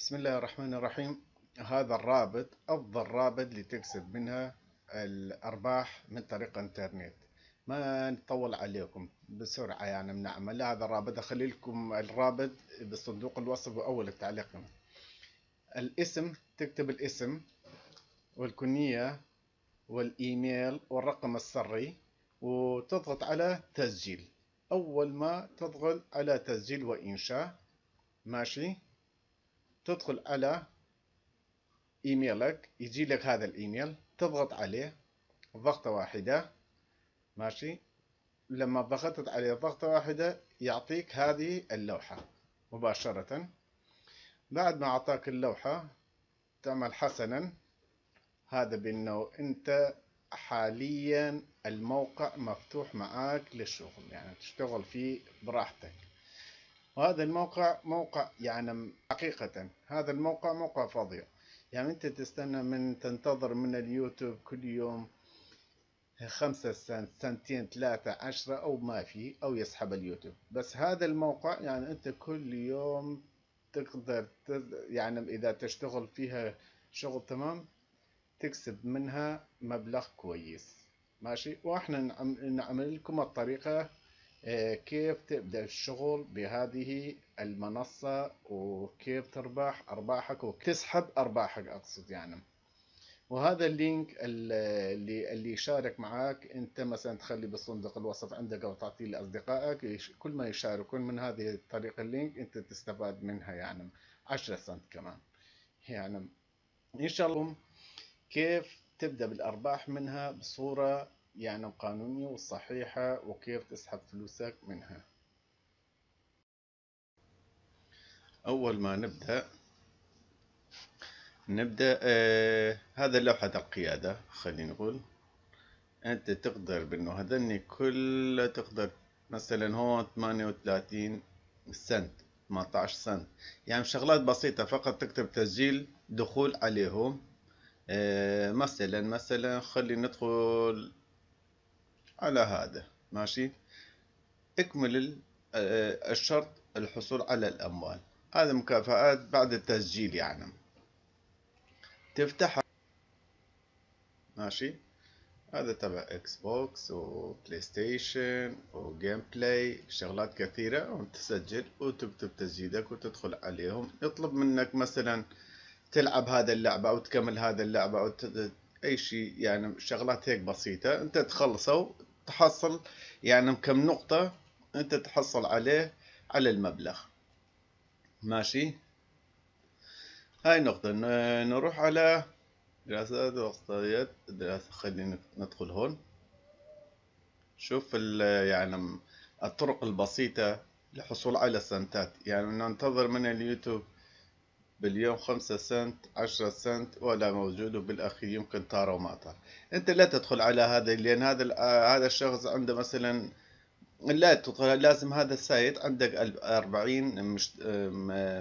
بسم الله الرحمن الرحيم. هذا الرابط أفضل رابط لتكسب منها الأرباح من طريق الإنترنت. ما نطول عليكم بسرعة، يعني بنعمل هذا الرابط. أخلي لكم الرابط بصندوق الوصف وأول التعليق. الاسم، تكتب الاسم والكنية والإيميل والرقم السري وتضغط على تسجيل. أول ما تضغط على تسجيل وإنشاء، ماشي، تدخل على ايميلك، يجي لك هذا الايميل، تضغط عليه ضغطة واحدة، ماشي. لما ضغطت عليه ضغطة واحدة يعطيك هذه اللوحة مباشرة. بعد ما اعطاك اللوحة تعمل حسنا، هذا بانه انت حاليا الموقع مفتوح معاك للشغل، يعني تشتغل فيه براحتك. وهذا الموقع موقع يعني حقيقة هذا الموقع موقع فظيع. يعني انت تستنى تنتظر من اليوتيوب كل يوم 5 سنت، سنتين، 3، 10 او ما في، او يسحب اليوتيوب. بس هذا الموقع يعني انت كل يوم تقدر يعني اذا تشتغل فيها شغل تمام تكسب منها مبلغ كويس، ماشي. واحنا نعمل لكم الطريقة كيف تبدأ الشغل بهذه المنصة، وكيف تربح أرباحك وتسحب أرباحك أقصد يعني. وهذا اللينك اللي يشارك معاك أنت مثلا تخلي بالصندوق الوصف عندك أو تعطيه لأصدقائك، كل ما يشاركون من هذه الطريقة اللينك أنت تستفاد منها، يعني 10 سنت كمان يعني. إن شاء الله كيف تبدأ بالأرباح منها بصورة يعني قانونية وصحيحة، وكيف تسحب فلوسك منها. أول ما نبدأ هذا لوحة القيادة. خلينا نقول أنت تقدر بأنه هذني كله تقدر مثلا هون 38 سنت، 18 سنت، يعني شغلات بسيطة. فقط تكتب تسجيل دخول عليهم. مثلا خلينا ندخل على هذا، ماشي. اكمل الشرط الحصول على الأموال. هذا مكافآت بعد التسجيل يعني. تفتح، ماشي. هذا تبع اكس بوكس وبلاي ستيشن وجيم بلاي، شغلات كثيرة. وتسجل وتكتب تسجيلك وتدخل عليهم. يطلب منك مثلا تلعب هذا اللعبة او تكمل هذا اللعبة او اي شيء، يعني شغلات هيك بسيطة. انت تخلصه تحصل يعني كم نقطة انت تحصل عليه على المبلغ، ماشي. هاي نقطة. نروح على دراسات واقتصاديات دراسة. خلينا ندخل هون. شوف يعني الطرق البسيطة للحصول على السنتات. يعني ننتظر من اليوتيوب باليوم 5 سنت، 10 سنت، ولا موجود، وبالأخير يمكن طار وما طار. أنت لا تدخل على هذا، لأن هذا الشخص عنده مثلا، لا تدخل. لازم هذا السايت عندك 40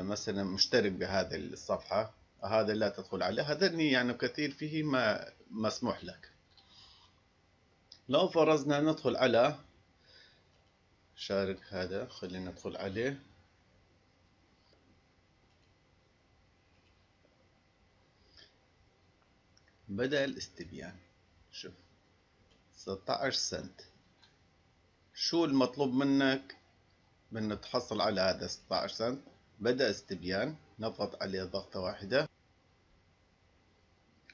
مثلا مشترك بهذه الصفحة. هذا لا تدخل عليه، هذا يعني كثير فيه ما مسموح لك. لو فرضنا ندخل على شارك، هذا خلينا ندخل عليه. بدأ الاستبيان. شوف 16 سنت. شو المطلوب منك من تحصل على هذا 16 سنت؟ بدأ استبيان، نضغط عليه ضغطة واحدة.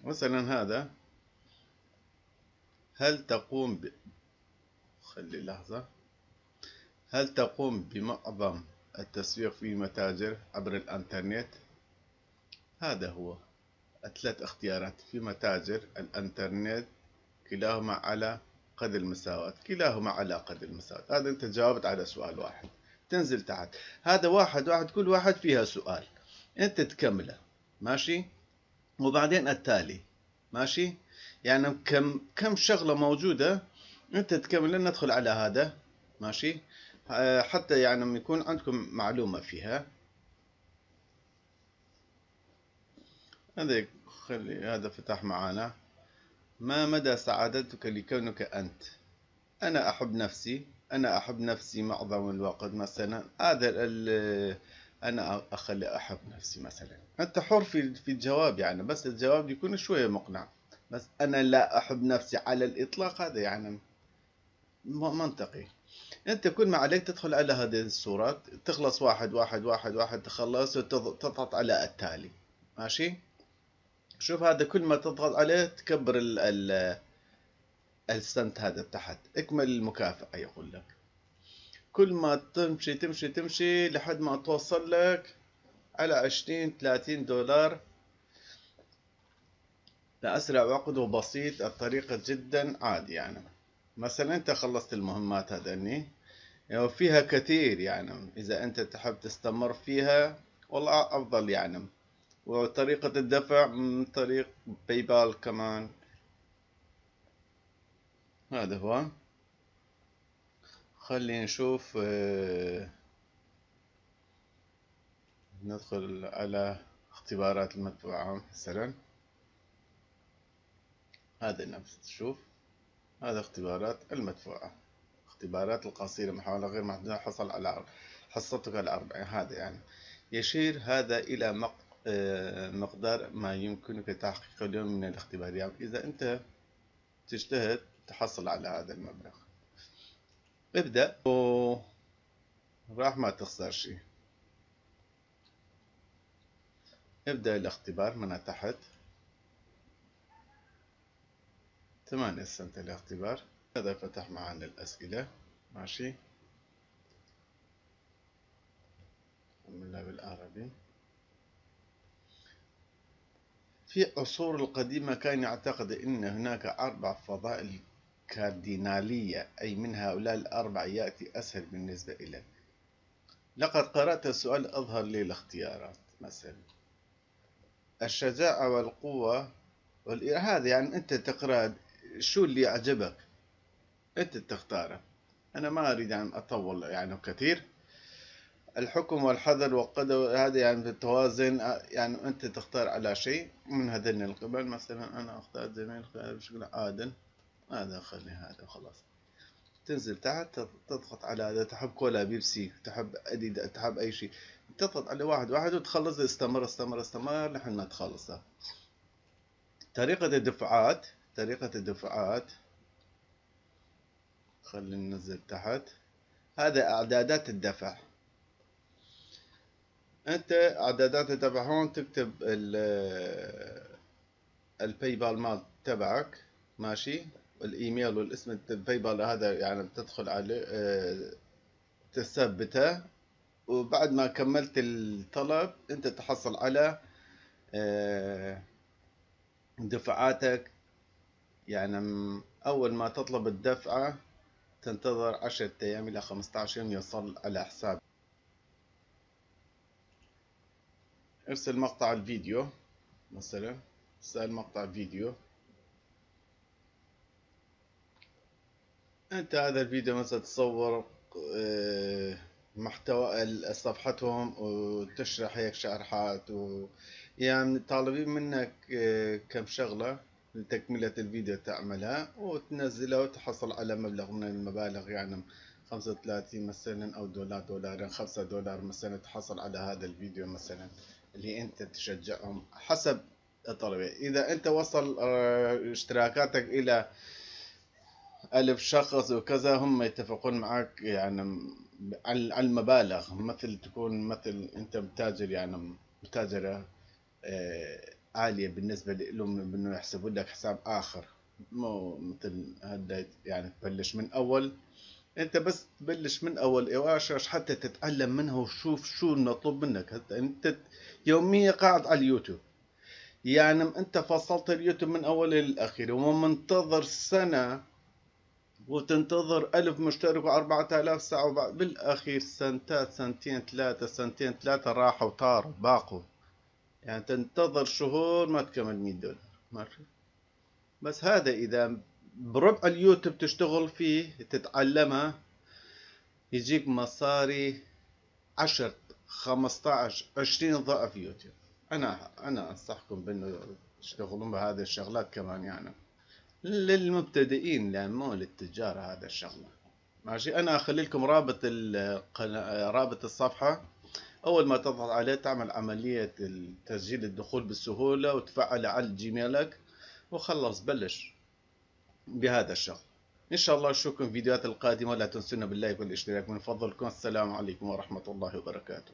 مثلا هذا، هل تقوم خلي لحظة. هل تقوم بمعظم التسويق في متاجر عبر الانترنت؟ هذا هو 3 اختيارات في متاجر الانترنت، كلاهما على قدر المساواة. كلاهما على قدر المساواة. هذا انت جاوبت على سؤال واحد. تنزل تحت، هذا واحد كل واحد فيها سؤال انت تكمله، ماشي. وبعدين التالي، ماشي. يعني كم شغلة موجودة انت تكمل. ندخل على هذا، ماشي، حتى يعني يكون عندكم معلومة فيها. هذا خلي هذا فتح معانا. ما مدى سعادتك لكونك أنت؟ أنا أحب نفسي. أنا أحب نفسي معظم الوقت. مثلا هذا أنا أخلي أحب نفسي مثلا. أنت حر في الجواب يعني، بس الجواب يكون شوية مقنع. بس أنا لا أحب نفسي على الإطلاق، هذا يعني منطقي. أنت كل ما عليك تدخل على هذه الصورات، تخلص واحد واحد واحد واحد، تخلص وتضغط على التالي. ماشي. شوف هذا كل ما تضغط عليه تكبر السنت هذا تحت، اكمل المكافأة يقول لك. كل ما تمشي تمشي تمشي لحد ما توصل لك على 20-30 دولار لأسرع وقت وبسيط. الطريقة جدا عادي يعني. مثلا انت خلصت المهمات هذني يعني، وفيها كثير يعني، اذا انت تحب تستمر فيها والله افضل يعني. وطريقة الدفع من طريق باي بال كمان. هذا هو. خلينا نشوف ندخل على اختبارات المدفوعة مثلا. هذا نفس شوف، هذا اختبارات المدفوعة. اختبارات القصيرة محاولة غير محدودة، حصل على حصتك على 40. هذا يعني يشير هذا إلى مقدار ما يمكنك تحقيقه اليوم من الاختبار. يعني إذا أنت تجتهد تحصل على هذا المبلغ. ابدأ راح ما تخسر شيء. ابدأ الاختبار من تحت. 8 سنة الاختبار. هذا فتح معنا الأسئلة. ماشي. عملنا بالعربي. في العصور القديمة كان يعتقد أن هناك 4 فضائل كاردينالية، أي من هؤلاء ال4 يأتي أسهل بالنسبة إليك. لقد قرأت السؤال أظهر لي الاختيارات مثلا الشجاعة والقوة والإرهاب. يعني أنت تقرأ شو اللي يعجبك أنت تختاره. أنا ما أريد أن أطول يعني كثير. الحكم والحذر والقدر، هذا يعني بالتوازن. يعني أنت تختار على شيء من هذين القبل. مثلا أنا أختار زميل بشكل عادل. هذا خلي هذا خلاص. تنزل تحت تضغط على هذا. تحب كولا بيبسي، تحب أديداس، تحب أي شيء، تضغط على واحد واحد وتخلص. استمر استمر استمر لحد ما تخلصها. طريقة الدفعات. طريقة الدفعات خلينا ننزل تحت. هذا إعدادات الدفع. أنت إعدادات الدفع هون تكتب الباي بال مال تبعك. ماشي. الايميل والاسم الباي بال هذا يعني بتدخل عليه تثبته. وبعد ما كملت الطلب انت تحصل على دفعاتك. يعني اول ما تطلب الدفعة تنتظر 10 ايام الى 15 يوم يوصل على حساب. ارسل مقطع الفيديو مثلا. ارسل مقطع فيديو. انت هذا الفيديو مثلا تصور محتوى صفحتهم وتشرح هيك شرحات يعني طالبين منك كم شغلة لتكملة الفيديو تعملها وتنزلها وتحصل على مبلغ من المبالغ يعني 35 مثلا أو دولارين 5 دولار مثلا. تحصل على هذا الفيديو مثلا اللي أنت تشجعهم حسب الطلبة. إذا أنت وصل اشتراكاتك إلى 1000 شخص وكذا، هم يتفقون معك يعني على المبالغ. مثل تكون مثل انت بتاجر يعني متاجرة عالية بالنسبة لهم، بأنه يحسبوا لك حساب آخر. مو مثل هدا يعني تبلش من أول. أنت بس تبلش من أول إيواش حتى تتعلم منها وشوف شو المطلوب منك. حتى أنت يوميا قاعد على اليوتيوب يعني. أنت فصلت اليوتيوب من أول للأخير ومنتظر سنة وتنتظر 1000 مشترك و4000 ساعة، وبعد بالأخير سنتات سنتين ثلاثة سنتين ثلاثة راحوا طاروا باقوا. يعني تنتظر شهور ما تكمل 100 دولار. ماشي. بس هذا إذا بربع اليوتيوب تشتغل فيه تتعلمها يجيك مصاري 10 15 20 ضعف يوتيوب. أنا أنصحكم بأنه تشتغلون بهذه الشغلات كمان يعني للمبتدئين، لأن مو للتجار هذا الشغلة. ماشي. انا اخلي لكم رابط رابط الصفحة أول ما تضغط عليه تعمل عملية تسجيل الدخول بالسهولة وتفعله على جيميلك، وخلص بلش بهذا الشغل. إن شاء الله أشوفكم في الفيديوهات القادمة، ولا تنسونا باللايك والاشتراك من فضلكم. السلام عليكم ورحمة الله وبركاته.